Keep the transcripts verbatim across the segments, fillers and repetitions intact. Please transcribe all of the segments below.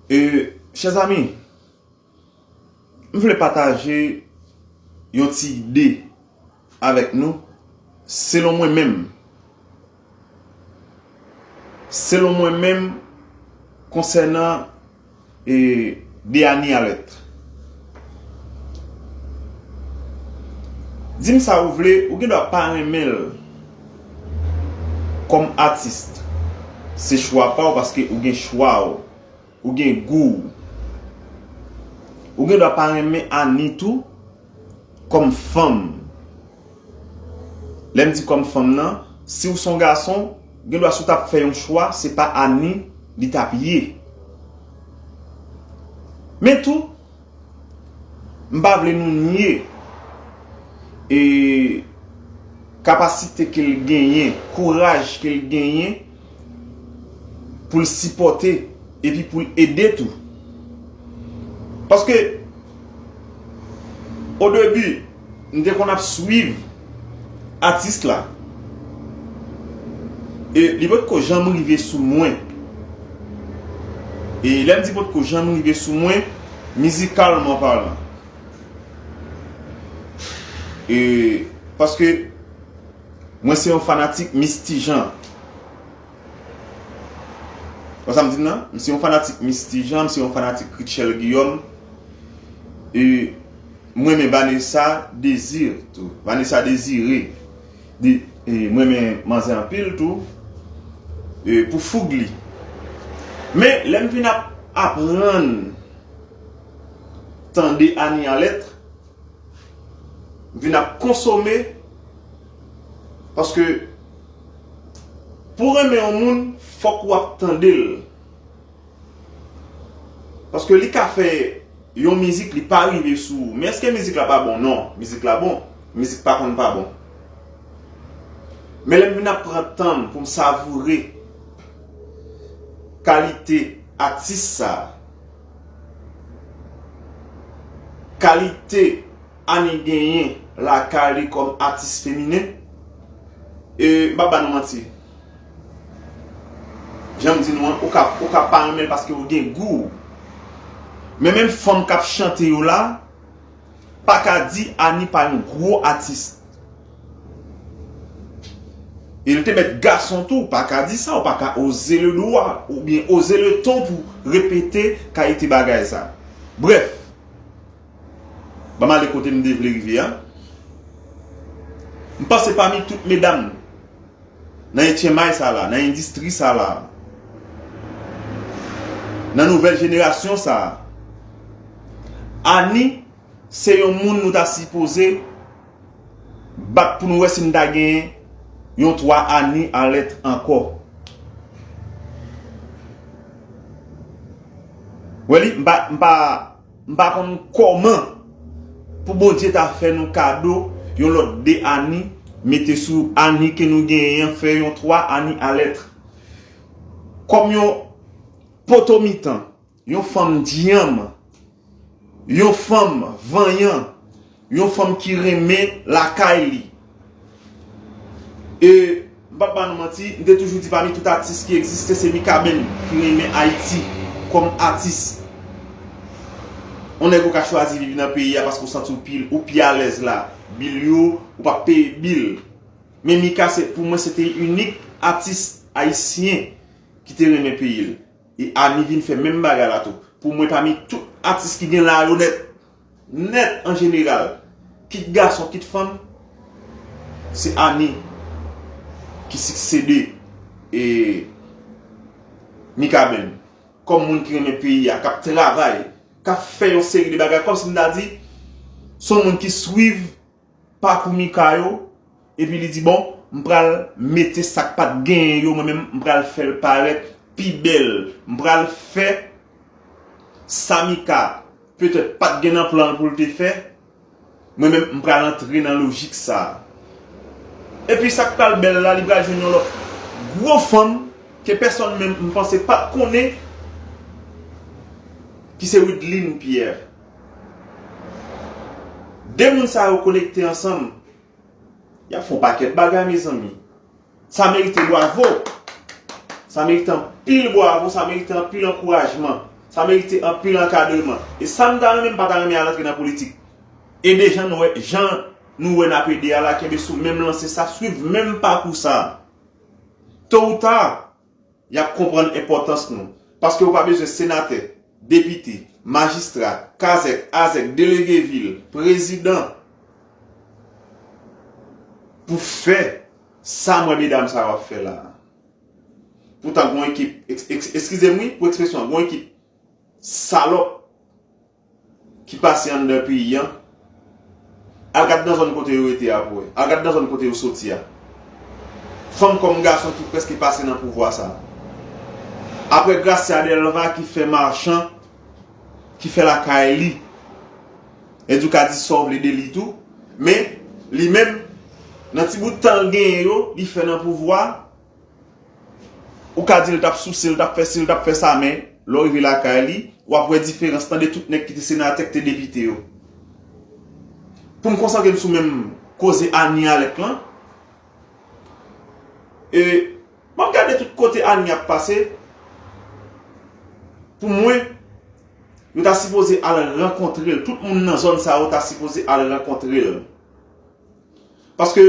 E, chè zami, m vle pataje yon ti ide avèk nou, selon mwen menm. Selon mwen menm, konsènan, e, de Annie Alerte. Di m sa ou vle, ou gen dwa pa renmen l kòm atis. Se chwa pa w, paske ou gen chwa w. Ou gen gou w. Ou gen dwa pa renmen Annie tou kòm fanm. Lè m di kòm fanm nan, si w se yon gason, gen dwa si w t ap fè yon chwa, se pa Annie li t ap ye. Men tou, m pa vle nou nye, e, kapasite ke l genyen, kouraj ke l genyen pou l sipòte epi pou l ede tou. Paske, o debi, m te konn ap swiv atis la. E li potko janm rive sou mwen. E lè m di potko janm rive sou mwen, mizikalman palan. E paske mwen se yon fanatik Misty Jean. Wè sa m di n nan? M se yon fanatik Misty Jean, m se yon fanatik Rutshelle Guillaume. E mwen renmen Vanessa Désir tou. Vanessa Désiré. De, e, mwen renmen manzè anpil tou. E, pou foug li. Men, lè m vin ap aprann tande Annie Alerte, m vin ap konsome, paske pou renmen yon moun, fòk w ap tande l. Paske li ka fè yon mizik, li pa rive sou ou. Men èske mizik la pa bon? Non, mizik la bon. Mizik pa konn pa bon. Men lè m vin ap pran tan m pou m savoure kalite atis sa, kalite Annie genyen lakay li kòm atis feminen, e m p ap ba nou manti. Jan m di nou an, ou ka, ou ka pa renmen l paske ou gen gou w. Men menm fanm k ap chante yo la, pa ka di Annie pa yon gwo atis. E l te mèt gason tou, ou pa ka di sa, ou pa ka oze le dwa, oubyen oze le ton pou repete kalite bagay sa. Brèf, ban m ale kote m te vle rive a. M panse pami tout medam nan H M I sa la, nan endistri sa la, nan nouvèl jenerasyon sa, Annie se yon moun nou ta sipoze bat pou nou wè si n ta genyen yon twa Annie Alerte ankò. Wè li, m pa, m pa, m pa konn kòman pou Bondye ta fè nou kado yon lòt de Annie, mete sou Annie ke nou genyen an, fè yon twa Annie Alerte. Kòm yon poto mitan, yon fanm dyanm, yon fanm vanyan, yon fanm ki renmen lakay li. E m p ap ba nou manti, m te toujou di pami tout atis ki egziste, se Mikaben ki renmen Ayiti kòm atis. Yon nèg ou ka chwazi viv nan peyi a paske ou santi w pi, ou pi alèz la. Bil yo, ou p ap peye bil. Men Mika, se, pou mwen, se te inik atis ayisyen ki te renmen peyi l. E Annie vin fè menm bagay la tou. Pou mwen, pami tout atis ki gen la yo nèt, nèt an jeneral, kit gason, kit fanm, se Annie ki siksede, e, Mikaben. Kòm moun ki renmen peyi a, k ap travay, k ap fè yon seri de bagay, kòmsi m ta di, se yon moun ki swiv pakou Mika yo, epi li di, bon, m pral mete sa k pa t genyen yo, mwen menm, m pral fè l parèt pi bèl. M pral fè sa Mika petèt pa t gen nan plan l pou l te fè, mwen menm, m pral antre nan lojik sa a. Epi sa k pral bèl la, li pral jwenn yon lòt gwo fanm ke pèsonn menm, m panse, pa t konnen, ki se Wideline Pierre. De moun sa yo konekte ansanm, y ap fè yon pakèt bagay, mezanmi. Sa merite bwavo. Sa merite anpil bwavo, sa merite anpil ankourajman. Sa merite anpil ankadreman. E sa m ta renmen, m pa ta renmen al antre nan politik. Ede jan nou wè, jan nou wè n ap ede a la, kenbe sou menm lanse sa, swiv menm pakou sa. To ou ta, y ap konprann enpòtans nou. Paske ou pa bezwen senatè, depite, majistra, kazèk, azèk, delege vil, prezidan pou fè sa m wè medam sa yo ap fè la. Poutan, gon ekip, eks-, eks-, eskize m wi pou ekspresyon an, gon ekip salòp ki pase anndan peyi an, al gad nan zòn kote yo rete a pou wè. Al gad nan zòn kote yo soti a. Fanm kòm gason ki prèske pase nan pouvwa sa. Apre Gracia Delva ki fè machan, ki fè lakay li. Edu ka di sa w vle de li tou. Men, li menm, nan ti bout tan l genyen yo, li fè nan pouvwa, ou ka di l t ap souse, l t ap fè si, l t ap fè sa, men lè w rive lakay li, w ap wè diferans nan de tout nèg ki te senatè, ki te depite yo. Pou m konsantre m sou menm koze Annie Alerte lan, e m ap gade tout kote Annie ap pase, pou mwen, yo ta sipoze al rankontre l. Tout moun nan zòn sa yo ta sipoze al rankontre l. Paske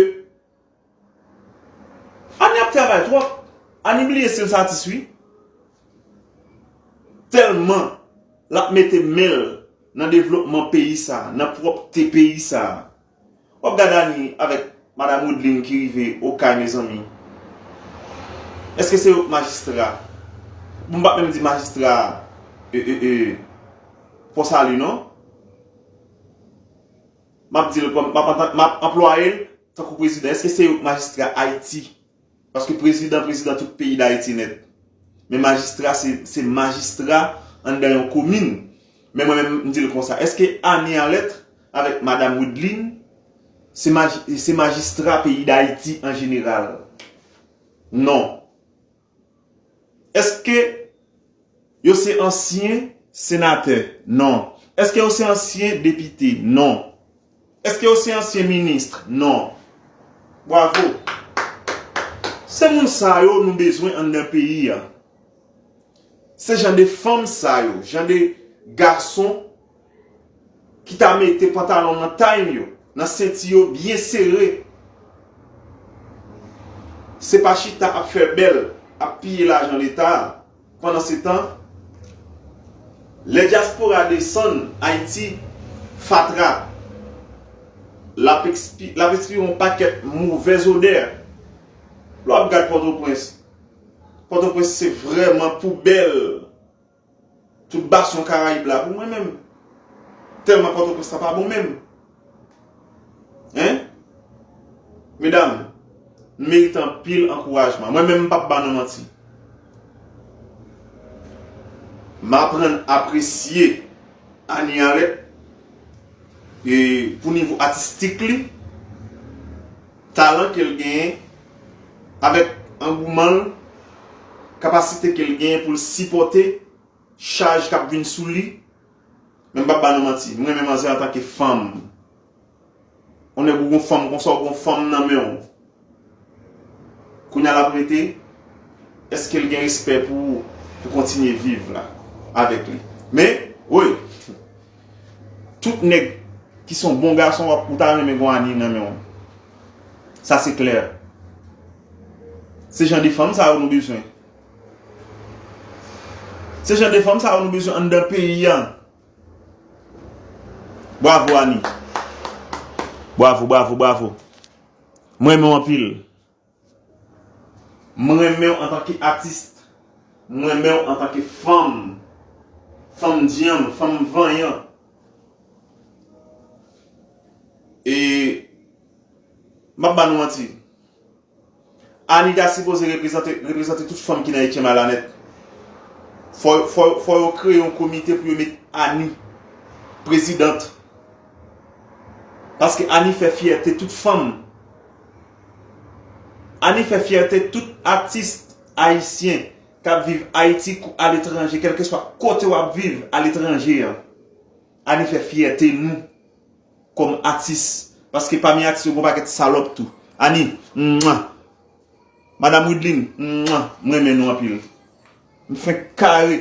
Annie ap travay twòp. Annie bliye si l se atis wi. Tèlman l ap mete men l nan devlopman peyi sa, nan pwòpte peyi sa. W ap gade Annie avèk Madam Wideline ki rive Okay, mezanmi. Èske se yo k majistra? Bon, m p ap menm di majistra, e, e, e, Pòsali non. M ap di l kòm, m ap antan-, m ap anplwaye l tankou prezidan. Èske se yo k majistra Ayiti? Paske prezidan, prezidan tout peyi Dayiti nèt. Men majistra, se, se majistra anndan yon komin. Men mwen menm, m di l konsa, èske Annie Alerte avèk Madam Wideline, se maji-, se majistra peyi Dayiti an jeneral? Non. Èske yo se ansyen senatè? Non. Èske yo se ansyen depite? Non. Èske yo se ansyen minis? Non. Bwavo. Se moun sa yo nou bezwen anndan peyi a. Se jan de fanm sa yo, jan de gason ki ta mete pantalon nan tay yo, nan senti yo byen sere. Se pa chita ap fè bèl, ap piye lajan Leta a. Pandansetan, lè dyaspora desann Ayiti, fatra, l ap ekspi-, l ap ekspire yon pakèt movèz odè. Lè w ap gad Pòtoprens, Pòtoprens se vrèman poubèl tout basyon Karayib la pou mwen menm. Tèlman Pòtoprens la pa bon menm. Hein? Medam, n merite anpil ankourajman. Mwen menm, m p ap ba nou manti. M aprann apresye Annie Alerte, e, pou nivo atistik li, talan ke l genyen, avèk angouman l, kapasite ke l genyen pou l sipòte chaj k ap vin sou li. Men m p ap ba nou manti, m renmen manzè antanke fanm. On nèg ou gon fanm konsa, ou gon fanm nan men w. Kounye a l ap rete, èske l gen respè pou ou, pou kontinye viv la, avèk li? Men, wi, tout nèg ki se yon bon gason, w ap, ou ta renmen gon Annie nan men w. Sa se klè. Se jan de fanm sa yo nou bezwen. Se jan de fanm sa yo nou bezwen anndan peyi a. Bwavo, Annie. Bwavo, bwavo, bwavo. M renmen w anpil. M renmen w antanke atis. M renmen w antanke fanm. Fanm dyanm, fanm vanyan. E m ap ba nou manti. Annie ta sipoze reprezante, reprezante tout fanm ki nan Etyen Malanèt. Fò, fò, fò yo kreye yon komite pou yo met Annie prezidant. Paske Annie fè fyète tout fanm. Annie fè fyète tout atis ayisyen k ap viv Ayiti kou aletranje, kèlkeswa kote w ap viv aletranje an. Annie fè fyète nou kòm atis. Paske pami atis yo, gon pakèt salòp tou. Annie, mwa. Madam Wideline, mwa, m renmen nou anpil. M fenk kare